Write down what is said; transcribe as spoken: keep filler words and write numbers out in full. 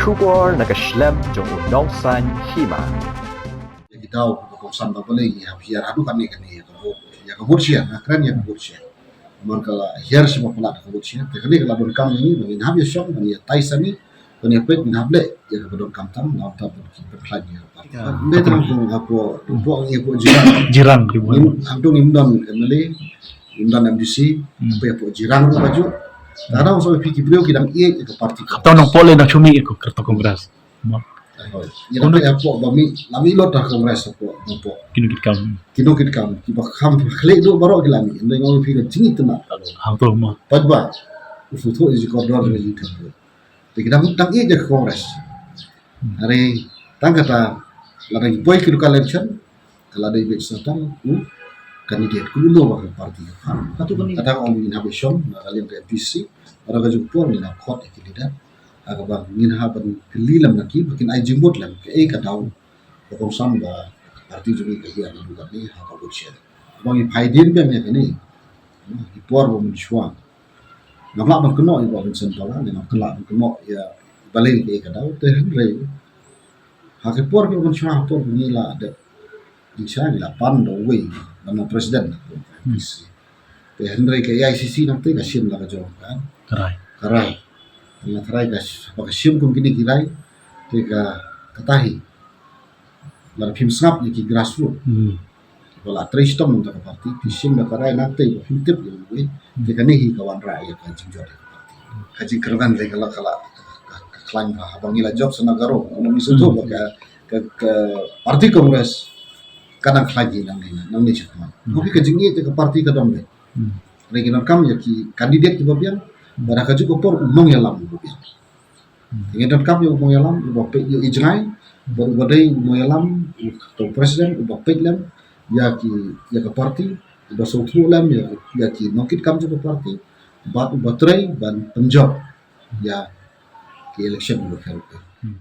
Khubor na ka shlem jong u Nongsaiñ Hima. Ïa ki daw ba kongsan ba balei ngi hap hiar haduh katne kane ïa ka vote, ïa ka vote share, nga kren ïa ka vote share. Namar ka la hiar shi ba palat ka vote share. Te kane ka la donkam ïa ngi ba ngin hap ïa shong, ba ngin ïa tai sani, ba ngin ïa peit, ngin hap leh ïa ka ba donkam tam, na ka bynta ban ki pynkhlaiñ ïa ka party. Ïa. Ba tang kong hapoh, hapoh ngi hapoh Jirang. Jirang, Jirang. Ngim, haduh ngim don M L A, ngim don M D C, Hmm. hapoh, hapoh Jirang ruh ka juh. Ka dang sa phi ki briew ki dang ïeit ïa ka party. Ka tang nongpop lei nang shumi ïa ka kyrtong Congress. Mo. Ïa, la mih hapoh ba mih, la mih lut ha Congress hapoh, hapoh. Ki nongkitkam. Ki nongkitkam, kiba kham khleh duh baroh ki la mih, hynrei nga ong ïa phi ka jingïeit tynnat. Hangto mo. Pat ba u shu thoh ïa ki kordor jong ka jingkyrkhu. Te ki dang, dang ïeit ïa ka Congress. Hmm. Hynrei tang kata, lada ngi poi ki local election, ka la dei beit sa tang u candidate, kumno ba ka party ka pan. Kata ka ong ngin hap ïa shong na ka liang ka M P C, lada ka jong por ngin hap khot ïa ki leader. Ha kaba ngin hap ban kylli lem na ki ba kin ai jingmut lem kaei ka daw ba kongsan ba party jong ngi ka hiar naduh katne ha ka vote share. Ba ngi phai dien biang ïa kane. Ki por ba mynshuwa ngam lah ban kynnoh ïa i Bah Vincent Bala, ne ngam lah ban kynnoh ïa balei kaei ka daw, te hynrei ha ki por ba mynshuwa, ha por ba ngi la dep jingshisha ngi la pan da uwei ban long president na ka M P C. Te hynrei ka A I C C nangta ka shim la ka jong ka, ka rai. Ka rai. Nga tharai ka sh-, ba ka shim kum kine ki rai, te ka, kata hi. Lada phim sngap ïa ki grassroot. Hmm. Ba la trei shitom na ka party, phi shim da ka rai nangta ba phim tip ïa uwei. Hmm. Te kane hi ka wanrah ïa ka jingjot ïa ka party. Ka jingkyrmen lei ka la, ka la, ka, ka, ka khlaiñ ka, haba ngi la jop sa na Garo, ngi sngewthuh Hmm. ba ka, ka, ka party Congress ka dang khlaiñ hi nangne, nangne shakhmat. Hmm. Hynrei ka jingïeit ïa ka party ka dang beit. Hmm. Hynrei ngi donkam ïa ki candidate kiba biang, Hmm. bad ha kajuh ka por u nongïalam uba biang. Hmm. Te ngi donkam ïa u nongïalam uba peit ïa i jngai, bad uba dei u nongïalam, u, u president uba peit lem ïa ki, ïa ka party, uba sngewthuh lem ïa, ïa ki nongkitkam jong ka party, bad uba trei ban pynjop ïa ki election kiba pher pher. Hmm.